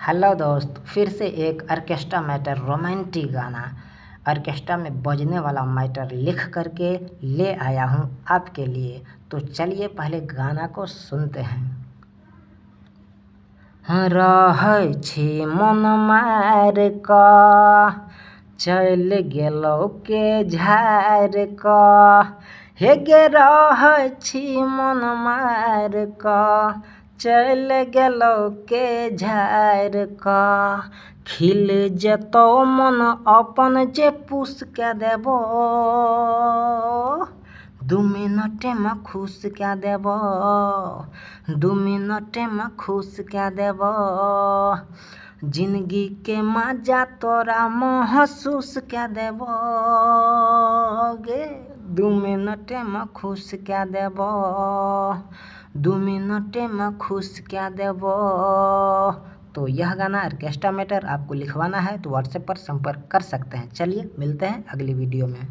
Hello दोस्त, फिर से एक ऑर्केस्ट्रा मैटर रोमांटिक गाना ऑर्केस्ट्रा में बजने वाला मैटर लिख करके ले आया हूँ आपके लिए। तो चलिए पहले गाना को सुनते हैं। रहै छी मन मार कऽ, चलि गेलौ के झाड़ि कऽ, हे गे रहै छी मन मार कऽ, चलि गेलौ के झाड़ि कऽ, खिल जेतौ मन अपन जे पुस कए देबौ, 2 मिनटमे खुश कए देबौ, 2 मिनटमे खुश कए देबौ, जिंदगी के मजा तोरा महसूस कए देबौ गे, 2 मिनटमे खुश कए देबौ, 2 मिनटमे खुश कए देबौ। तो यह गाना ऑर्केस्ट्रा मैटर आपको लिखवाना है तो व्हाट्सएप पर संपर्क कर सकते हैं। चलिए मिलते हैं अगली वीडियो में।